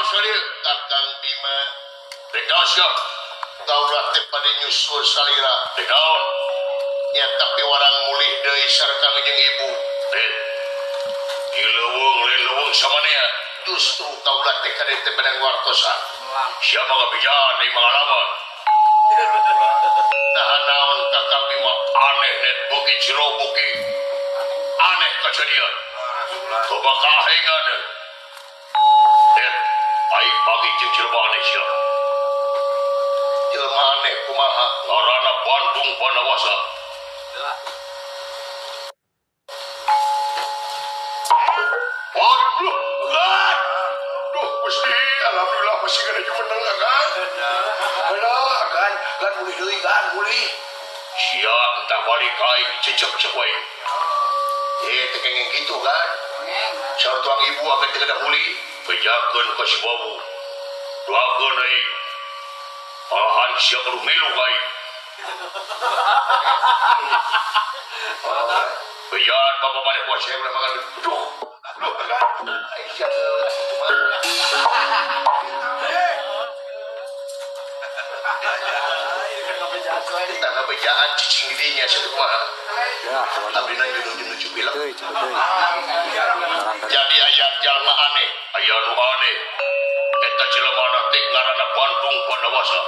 Naon Kakang Bima rek naon sia kaulah teh pada nyusul salira rek naon nya tapi warang mulih deui sareng jeung ibu teh di leuweung lain leuweung samanea justru kaulah teh ka dieu teh bedang wartosan siapa ngabijaan deui pengalaman nah naon Kakang Bima aneh net beuki jero beuki aneh kejadian coba kahengan net aing pagi jeung jelema aneh sia jelema aneh kumaha ngaranna Bandung Panawasa. Waduh, aduh, Gusti, alhamdulillah masih kena jumeneng agan. Alah, agan, gan mulih deui gan mulih. Sia entah balik aing cecek cek wae. Teh kenging kitu kan. Saur tuang ibu agan teu kada mulih, bejakeun ka si babu. Doakeun aing. Malahan sia kudu milu ka aing. Bejaan bapak maneh buat saya udah makan. Aduh, aduh, agan. Aing sia kumaha. Kita ngabejaan cicing dinya satu kumaha. Ya, Abdi nuju film. deui cepet deui. Jadi aya jalma aneh, aya nu aneh. Eta jelema teh ngaranna Bandung Panawasa.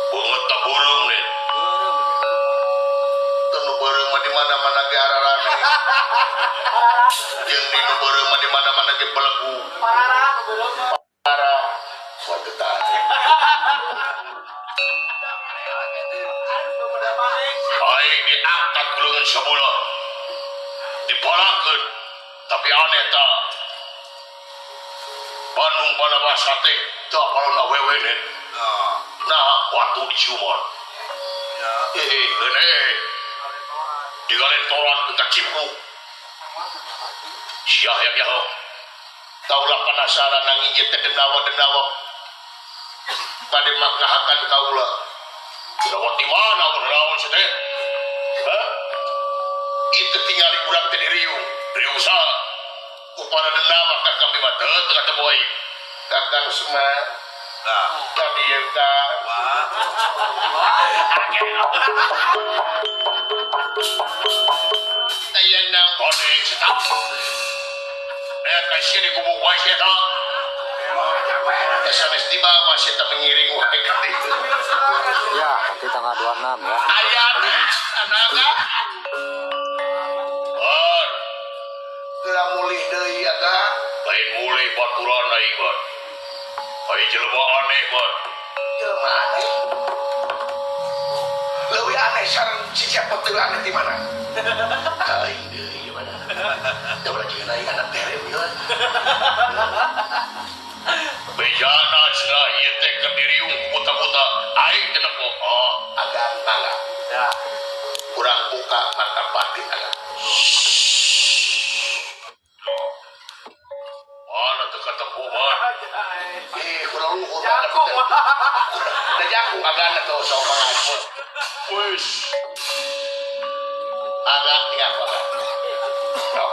Beungeut ta beureum net. Teu nu beureum mah di mana-mana ge ararame. Jeung di nu beureum mah di mana-mana ge belegu. Parah. Suatu tah. Aing diangkat leungeun sabola. Dipalangkeun tapi aneh ta. Bandung Panawasa teh teu apalna awewe net. Nah, waktu diciuman. Gene. Digalentoran ke cipruk. Sia yak yaho. Kaulah penasaran nangijit teh denawa-denawa. Bade maknahakan kaula. Denawa di mana naon sia teh? Hah? Itu tingali urang teh di riung. Riung saha? Ku para denawa Kakang Bima teu teu katemu aing. Kakang Semar. Tadi yang tak. Aya nang koneng setan. Kasih di kubu wae setan. Sanes di bawah setan mengiring wae ka ditu. Ya, nanti tanggal 26 ya. Aya anak. Or. Geura mulih deui aga. Lain mulih baturan aing mah. Ai jelema aneh mah. Jelema aneh. Leuwih aneh sareng si siapa teu aneh di mana? Aing deui di mana? Da ulah jeung aing anak tere ieu. Bejana cenah ieu teh keur diriung buta-buta aing teh nempo. Oh, agan mangga. Ya. Kurang buka mata batin agan. Mana teu katempo mah? Kurang luhur. Jangkung. Da jangkung agan teh sok mangan. Wis. Agan tinggal apa? No.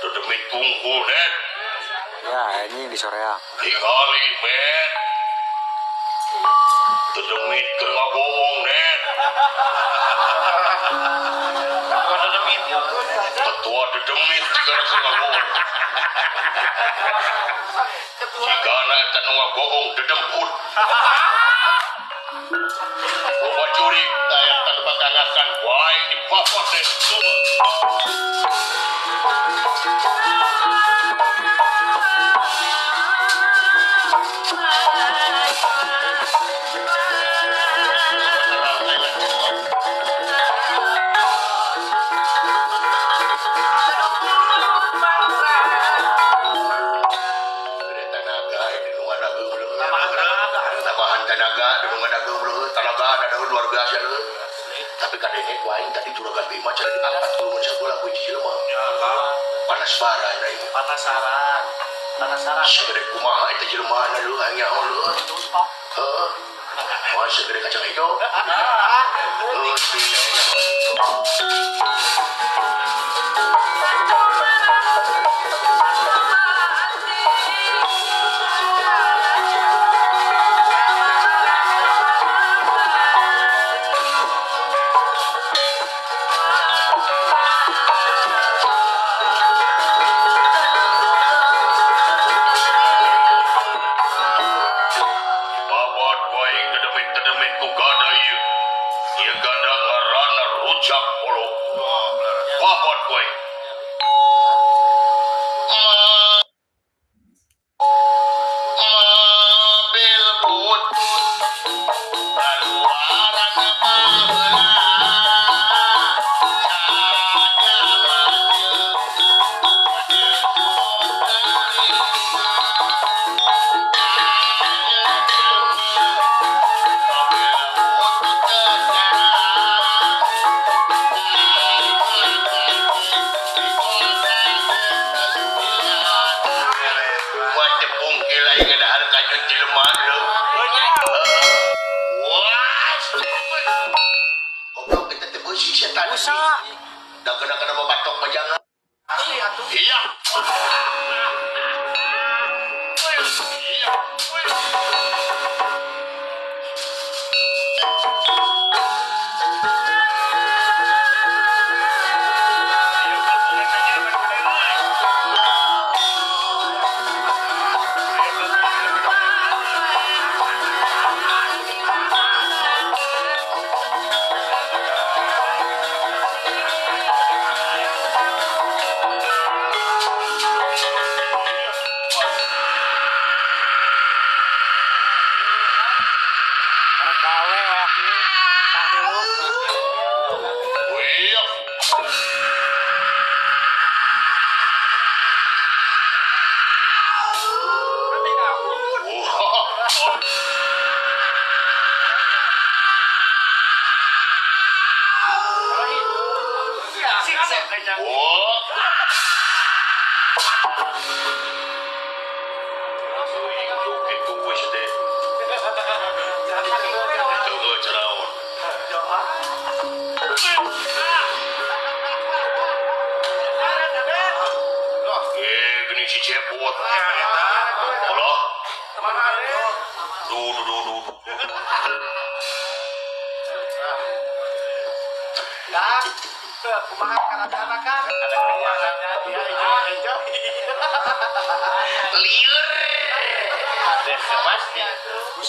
Dedemit tunggu, Net. Ya, ini di Soreang. Digali, Ben. Dedemit keur ngabohong, Net. Dedemit. Ketua dedemit jigana keur ngabohong. Jigana eta nu ngabohong dedemput. Loba jurig daya tanbakangakan wae dipapot deh. Tambahan tenaga, tenaga ada luar biasa leuh. Tapi kadenge ku aing tadi juragan Bima cara diangkat turun sabola ku hiji jelema. Panas baran aing. Penasaran. Penasaran. Segede kumaha eta jelema na leuh aing nyaho leuh. Heuh. Wah, segede kacang hijau. Heuh, Babot kowe. Mobil putih keluaran baheula. Dah kena-kena membatok pajangan. Iya. Iya.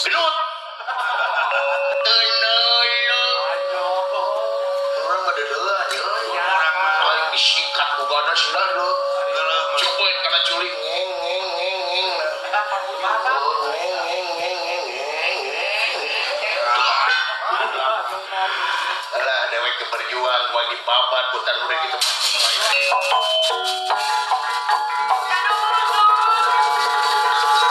Gelut. Orang mah deuleuh aja. Orang mah disikat ku gada sudah leuh. Coba kana culing ngeng ngeng ngeng ngeng. Ngeng ngeng ngeng ngeng ngeng. Alah dewek berjuang bagi babat putar udah gitu.